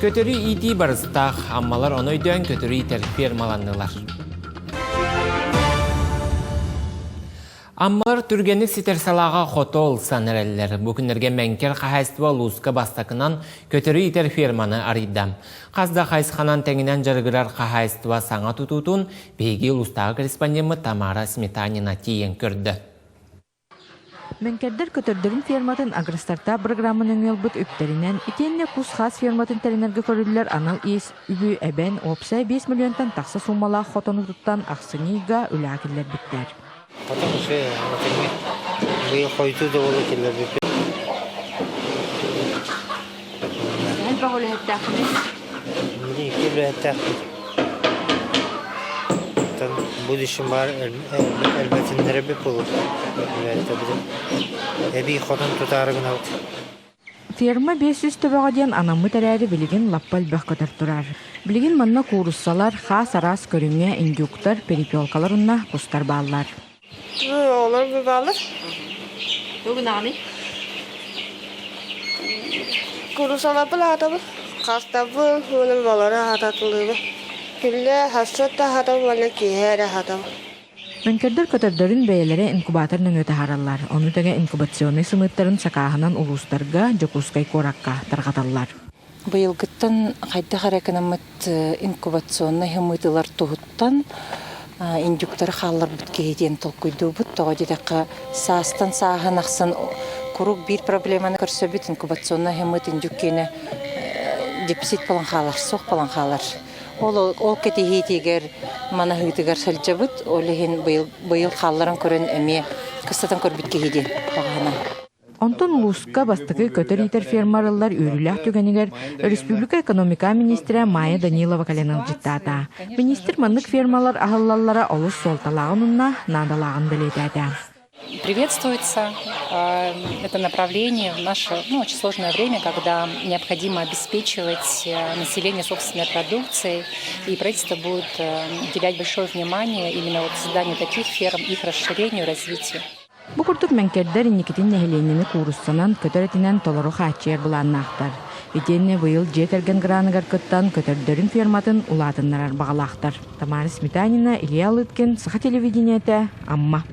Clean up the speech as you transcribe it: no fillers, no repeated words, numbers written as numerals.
Көтөрү иитии барыстаах, Аммалар ону өйдөөн көтөрү иитэр фермаланнылар. Аммалар түргэнник ситэр салааҕа хото ылсан эрэллэр. Бу күннэргэ Мэҥкэр хаһаайыстыба улууска бастакынан көтөрү иитэр ферманы арыйда. Хас да хайысханан тэҥинэн дьарыгырар хаһаайыстыба саҥа тутуутун биһиги улуустааҕы корреспондеммыт Тамара Сметанина тиийэн көрдө. Мэҥкэрдэр көтөрдөрүн ферматын Агростартап бырагыраама нөҥүө ылбыт үптэринэн итиэннэ кус-хаас ферматын тэринэргэ көрүллэр анал иэс үбү эбэн уопсай 5 миллионтан тахса суумалаах хотону туттан ахсынньы ыйга үлэҕэ киллэрбиттэр. Хотон үчүгэй этиҥҥэ быйыл хойутуу да буолуо киллэрбиппит. Элбэх үлэһиттээххиний? Билигин икки үлэһиттээхпит. Оттон будущем баар элбэтиннэрэбит буолуо үлэһиттэбитин. Эбии хотон тутаары гынабыт. Ферма 500 төбөҕө диэн анаммыт эрээри билигин лаппа элбэх көтөр турар. Билигин манна кууруссалар, хаас араас көрүҥэ, индюктар, перепелкалар уонна кустар бааллар. Олор бааллар. Тугунаҕыный? Кууруссаларбын аһатабын, хастабын, уонна балары аһататылыыбын. Күллэ хасыт аһатабын уонна киэһэ эрэ аһатабын. Мөҥкөрдөр көтөрдөрүн бэйэлэрэ инкубатор нөҥүө таһаараллар, ону тэҥэ инкубационнай сымыыттарын сакааһынан улуустарга, Дьокуускай куоракка тарҕаталлар. Быйылгыттан хайдах эрэ гынаммыт инкубационнай сымыытылар туһуттан индюктары хаалларбыт киһи диэн толкуйдуубут. Тоҕо диэтэххэ, саастан сааһын ахсын куруук биир проблеманы көрсөбүт, инкубационнай сымыыт индюк киэнэ дефицит буолан хаалар, суох буолан хаалар. Ол ол кэтиһиитигэр, манаһыытыгар сылдьабыт. Ол иһин быйыл быйыл хаалларан көрөн эмиэ кыстатан көрбүт киһи диэн баҕаһына. Онтон улууска бастакы көтөр иитэр фермералар үөрүүлээх түгэнигэр өрөспүүбүлүкэ экономика министрэ Майя Данилова кэлэн ыалдьыттаата. Министр маннык фермалар аһыллаллара олус суолталааҕын уонна наадалааҕын бэлиэтээтэ. Приветствуется это направление в наше, ну, очень сложное время, когда необходимо обеспечивать население собственной продукцией, и правительство будет уделять большое внимание именно вот созданию таких ферм, их расширению, развитию. Бу курдук мэҥкэрдэр инникитин нэһилиэнньэни кууруссанан, көтөр этинэн толору хааччыйар былааннаахтар. Итиэннэ быйыл дьиэ кэргэн граныгар кыттан көтөрдөрүн ферматын улаатыннарар баҕалаахтар. Тамара Сметанина, Илья Лыткин, Саха телевидениетэ, Амма.